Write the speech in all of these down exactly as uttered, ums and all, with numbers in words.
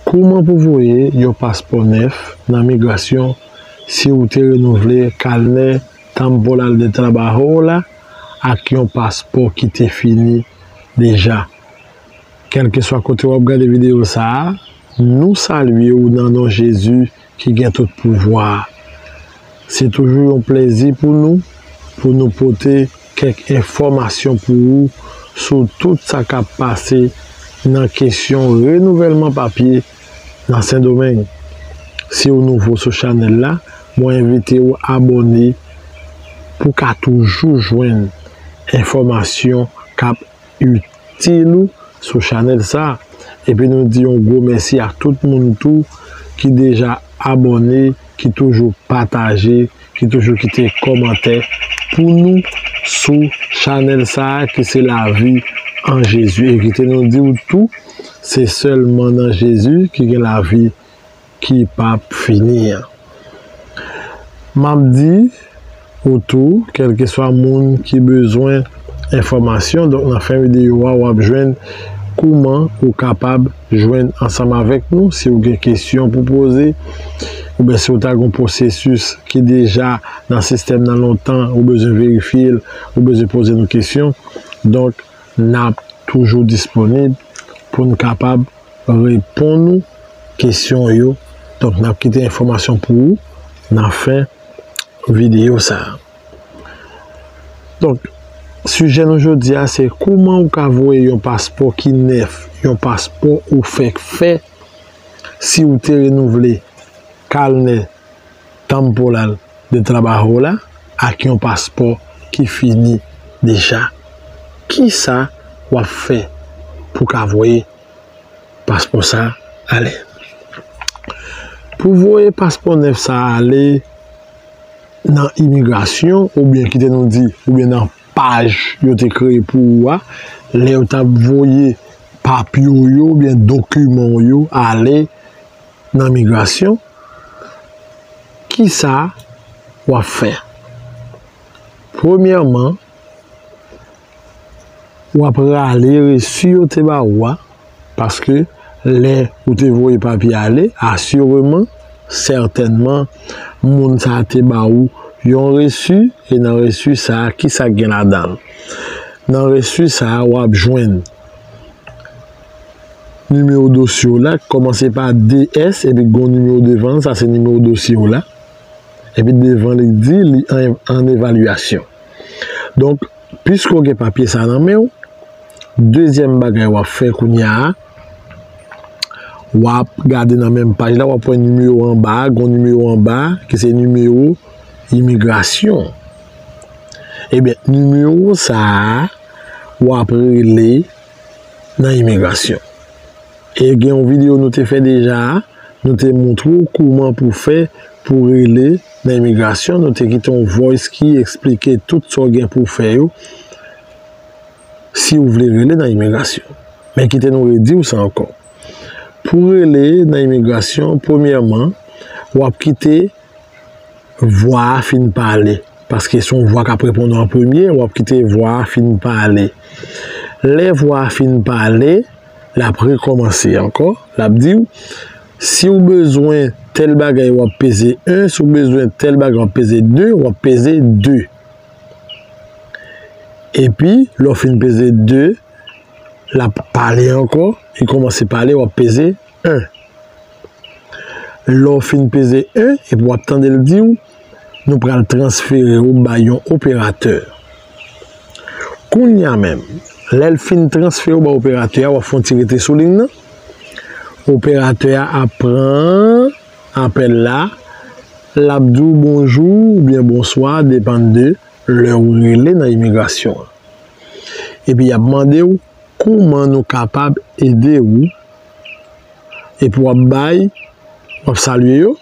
Kouman pou voye yon paspò nèf nan migrasyon si w te renouvle kalnè tamporal de trabajo w la ak yon paspò ki te fini deja? Kèlkeswa kote w ap gade videyo sa a, nou salye w nan non Jezi ki gen tout pouvwa a. Se toujou yon plèzi pou nou, pou nou pote kèk enfòmasyon pou ou sou tout sa k ap pase nan kesyon renouvèlman papye nan Sendomeng. Si w nouvo sou chanèl la, mwen envite w abòne pou w ka toujou jwenn enfòmasyon k ap itil ou sou chanèl sa a. Epi nou di yon gwo mèsi ak tout moun tou ki deja abòne, ki toujou pataje, ki toujou kite kòmantè pou nou sou chanèl sa a ki se Lavi an Jezi. E kite nou di w tou, se sèlman nan Jezi ki gen lavi ki p ap fini an. M ap di ou tou, kèlkeswa moun ki bezwen enfòmasyon, donk nan fen videyo a, w ap jwenn kouman ou kapab jwenn ansanm avèk nou. Si w gen kesyon pou poze, oubyen si w ta gen yon pwosesis ki deja nan sistèm nan lontan, ou bezwen verifye l, ou bezwen poze nou kesyon, donk n ap toujou disponib pou n kapab reponn ou kesyon yo. Donk, n ap kite enfòmasyon pou ou nan fen videyo sa a. Donk, sijè nou jodi a, se kouman ou ka voye yon paspò ki nèf, yon paspò ou fèk fè, si w te renouvle kalnè tamporal de trabajo la ak yon paspò ki fini deja. Kisa w ap fè pou w ka voye paspò sa ale? Pou voye paspò nèf sa ale nan imigrasyon, oubyen kite nou di, oubyen nan paj yo te kreye pou ou a, lè yo t ap voye papye w yo oubyen dokiman w yo ale nan migrasyon, kisa w ap fè? Premyèman, w ap rale resi yo te ba ou a, paske lè ou te voye papye ale, asireman, sètènman, moun sa a te ba ou yon resi, e nan resi sa a, kisa k gen ladan l? Nan resi sa a, w ap jwenn nimewo dosye w la, ki kòmanse pa de S, epi k gen yon nimewo devan l, sa se nimewo dosye w la. Epi devan li di li an, an evalyasyon. Donk, piske w gen papye sa nan men w, dezyèm bagay w ap fè kounye a, w ap gade nan menm paj la, w ap wè nimewo anba a, gen yon nimewo anba a, ki se nimewo imigrasyon. Ebyen, nimewo sa a, w ap rele nan imigrasyon. E gen yon videyo nou te fè deja, nou te montre w kouman pou fè pou rele nan imigrasyon, nou te kite yon voice ki eksplike tout sa w gen pou w fè yo, si w vle rele nan imigrasyon. Men kite nou redi w sa ankò. Pou rele nan imigrasyon, premyèman, w ap kite vwa a fin pale. Paske se yon vwa k ap reponn ou an premye, w ap kite vwa a fin pale. Lè vwa a fin pale, l ap rekòmanse ankò, l ap di w, si w bezwen tèl bagay, w ap peze en, si w bezwen tèl bagay, w ap peze de, w ap peze de. Epi, lè w fin peze de, l ap pale ankò, li kòmanse pale, w ap peze en. Lè w fin peze en, epi w ap tande l di w, nou pral transfere w bay yon operatè. Kounye a menm, lè l fin transfere w bay operatè a, w ap fè yon ti rete sou liy nan. Operatè a ap pran apèl la, l ap di w bonjou oubyen bonswa, depann de lè w rele nan imigrasyon an. Epi y ap mande w kouman nou kapab ede w. Epi w ap bay, w ap salye yo.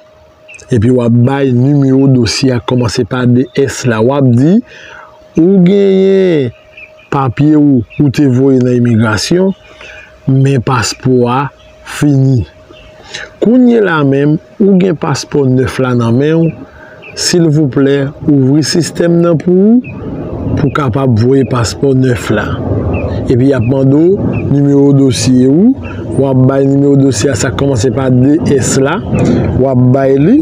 Epi w ap bay nimewo dosye a k kòmanse pa de S la. W ap di, ou genyen papye w ou te voye nan imigrasyon, men paspò a fini. Kounye la menm, ou gen paspò nèf la nan men w, silvouplè, ouvri sistèm nan pou ou, pou w kapab voye paspò nèf la. Epi y ap mande w nimewo dosye ou, W ap bay nimewo dosye a, sa k kòmanse pa de S la, w ap bay li,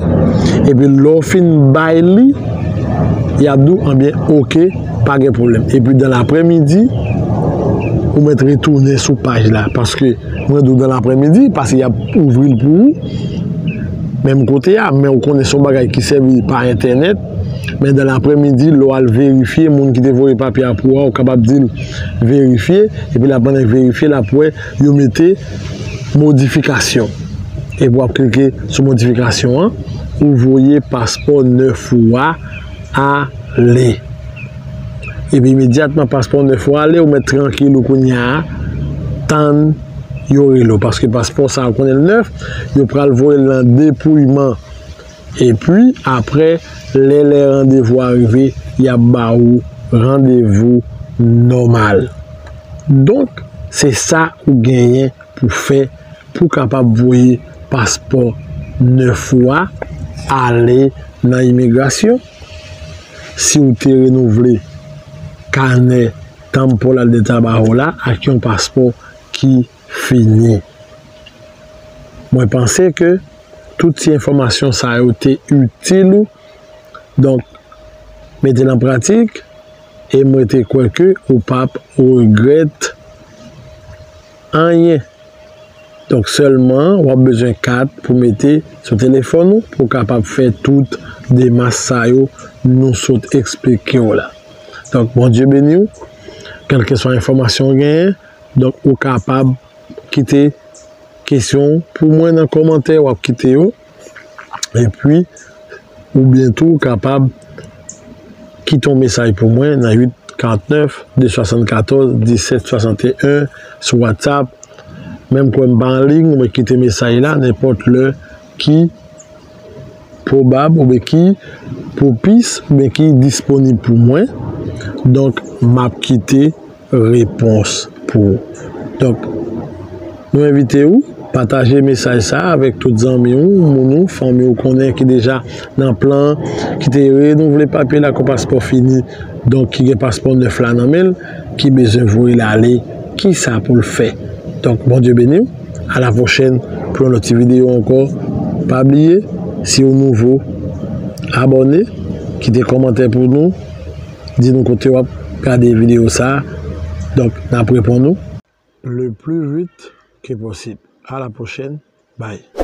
epi lè w fin bay li, y ap di w, anbyen, oke, pa gen pwoblèm. Epi dan laprèmidi, ou mèt retounen sou paj la, paske mwen di w dan laprèmidi, paske y ap ouvri l pou ou, menm kote a, men ou konnen se yon bagay ki sèvi pa entènèt, men dan laprèmidi, lè w al verifye, moun ki te voye papye a pou ou a, ou kapab di l verifye, epi l ap, pandan l verifye, l ap wè yo mete modifikasyon. Epi w ap klike sou modifikasyon an, ou voye paspò nèf ou a ale. Epi imedyatman paspò nèf ou ale, ou mèt trankil ou kounye a, tann yo rele w. Paske paspò sa a, ou konnen l nèf, yo pral voye l nan depouyman. Epi, apre, lè lè randevou a rive, y ap ba ou randevou nòmal. Donk, se sa ou genyen pou fè pou w kapab voye paspò nèf ou a ale nan imigrasyon. Si w te renouvle kanè Temporal de Trabajo la ak yon paspò ki fini. Mwen panse ke tout ti enfòmasyon sa yo te itil ou. Donk, mete l an pratik e mwen te kwè ke ou p ap regrèt anyen. Donk, sèlman, w ap bezwen kat pou mete sou telefòn ou pou w kapab fè tout demach sa yo nou sot eksplike w la. Donk, Bondye beni w, kèlkeswa enfòmasyon w genyen, donk, ou kapab kite kesyon w pou mwen nan kòmantè, w ap kite yo. Epi, oubyen tou, ou kapab kite yon mesaj pou mwen nan uit karant nèf, de swasann katòz, disèt swasann e en sou WhatsApp. Menm kwè m pa an liy, ou mèt kite mesaj la nenpòt lè ki pwobab oubyen ki pwopis oubyen ki disponib pou mwen. Donk, m ap kite repons pou ou. Donk, nou envite ou pataje mesaj sa a avèk tout zanmi ou, moun ou, fanmi ou konnen ki deja nan plan, ki te renouvle papye l ak yon paspò fini, donk ki gen paspò nèf la nan men l, ki bezwen voye l ale, kisa pou l fè. Donk, Bondye beni w. A la pwochèn pou yon lòt ti videyo ankò. Pa bliye, si w nouvo, abòne, kite kòmantè pou nou, di nou kote w ap gade videyo sa a. Donk, n ap reponn ou le plus vite que possible. À la prochaine. Bye.